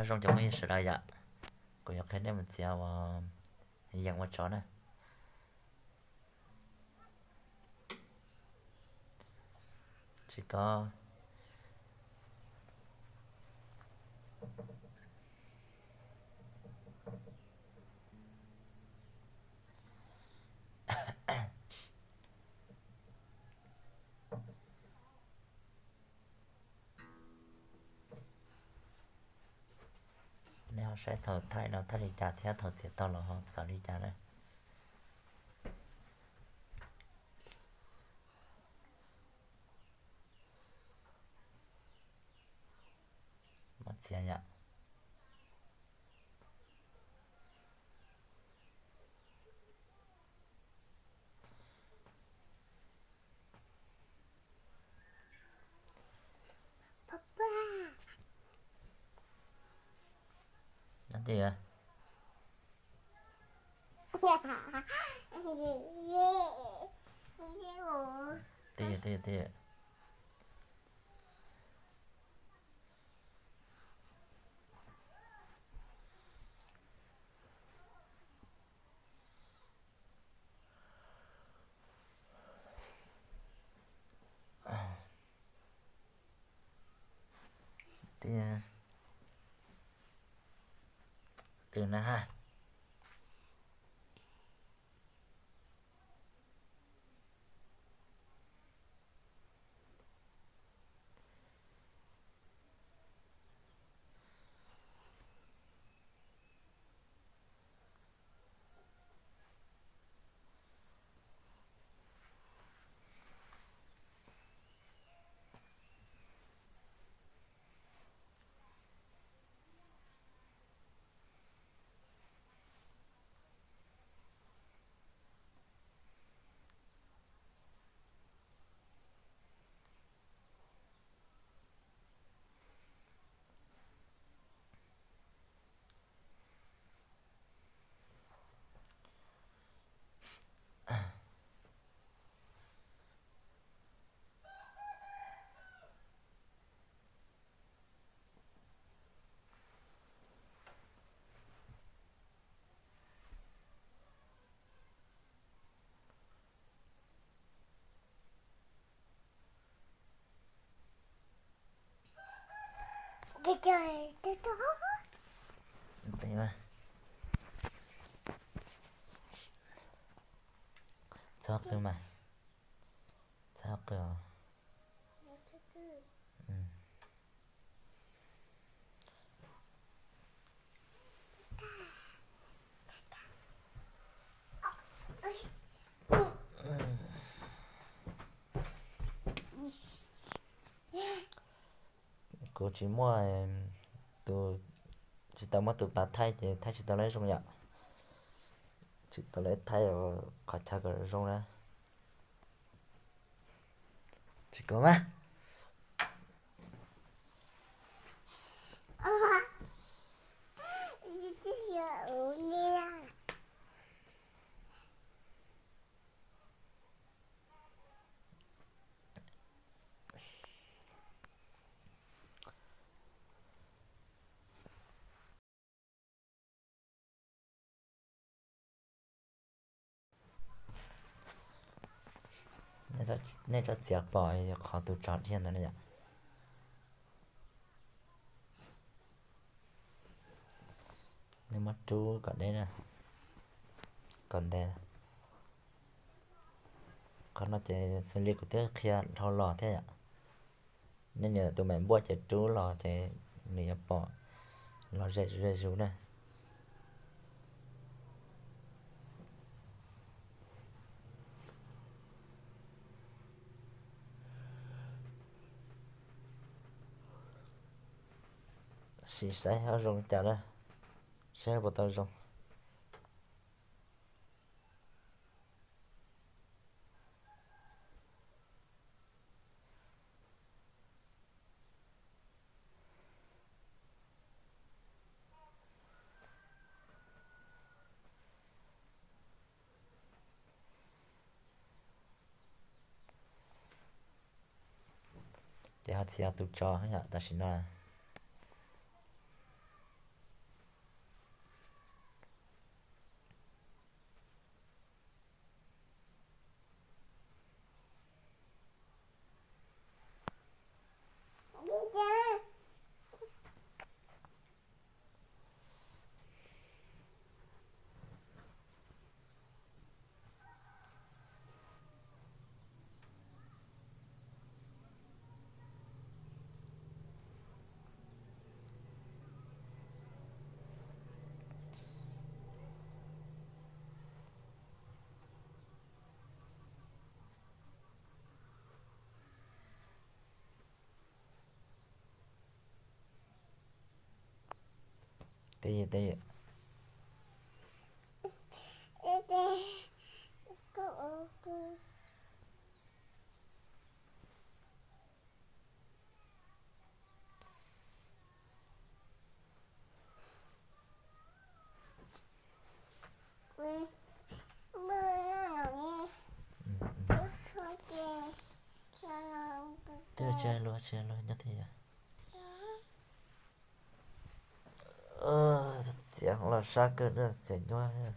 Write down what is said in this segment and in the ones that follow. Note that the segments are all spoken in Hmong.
Nyob zoo cov phooj ywg sawv daws yom, kuv yuav qhia nej mus txiav ua yees ua tsov na. Tsis ko. Nej ho saib thaum thaij no thaij li cas thiab thaum txiav tau los ho txawv li cas na. Muab txiav yom. Twj ywm, twj ywm, twj ywm. Twj, twj ywm na ha. Txhob qw mas, txhob qw os. Kuv tsis muaj tus, tsis tau muab tus pas thaij ces thaij tsis tau lawv zoo yom. Tsis tau lawv thaij qhov chaw kom zoo na. Tsis kov mas. Nej txhob txiav pom qhov tus tsov dhia ntawd na yom. Nej muab rub kom deb na, kom ntev. Qhov no ces xws li kuv twb qhia dhau los thiab yom. Nej nias tus me npuaj ces rub los ces nws yuav pom los ze zuj ze zus na. Sim saib ho zoo cas na, saib puas tau zoo. Ces ho txiav tus tsov yom, tam sim no. Tej, tej, tsis luag, tsis luag nyob thiab yom. Txiav los sab kawg na, txiav nyuaj.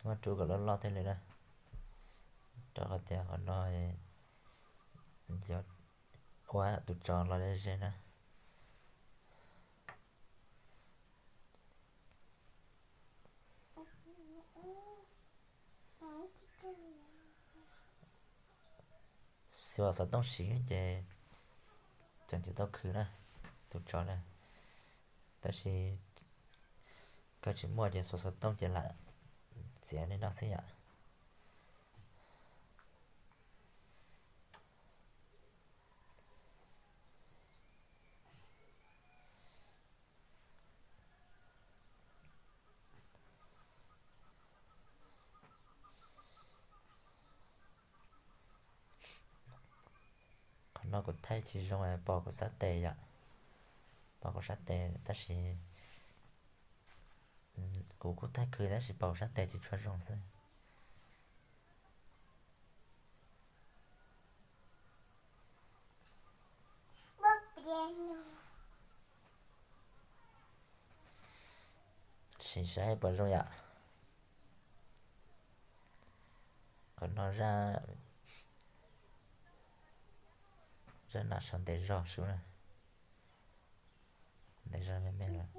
Muab rub kom loj loj thiaj li na, rau qhov tias qhov no yuav ua tus tsov los ze na. Xuas xov tooj siv ces tseem tsis tau khwv na, tus tsov na. Tab sis koj tsis muaj ces xuas xov tooj ces lam txiav li no xwb yom. Qhov no kuv thaij tsis zoo, pom kuv sab tes yom, pom kuv sab tes tab sis kuv kuj thaij khwv tab sis pom kuv sab tes tsis tshua zoo xwb. Sim saib puas zoo yom. Qhov no zaj, zaj nam sau ntev zog sub na. Ntev zog me me lawm.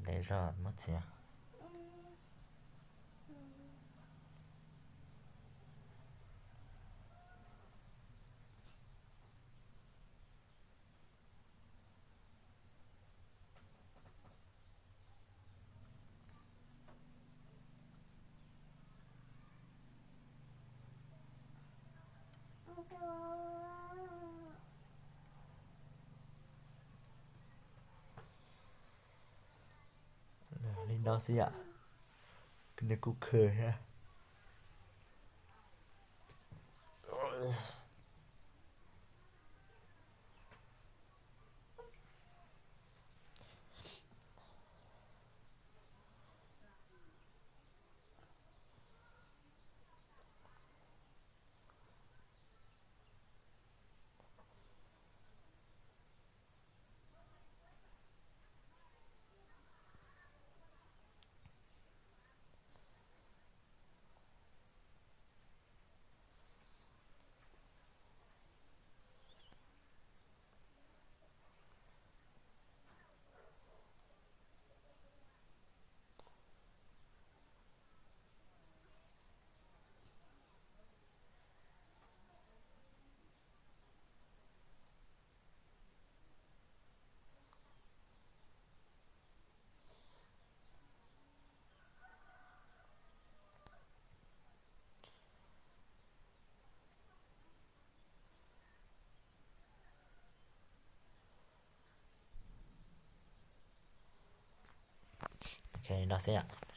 Ntev zog muab txiav. Li no xwb yom. Nws kuj khwv thiab. Ok, no xwb yom.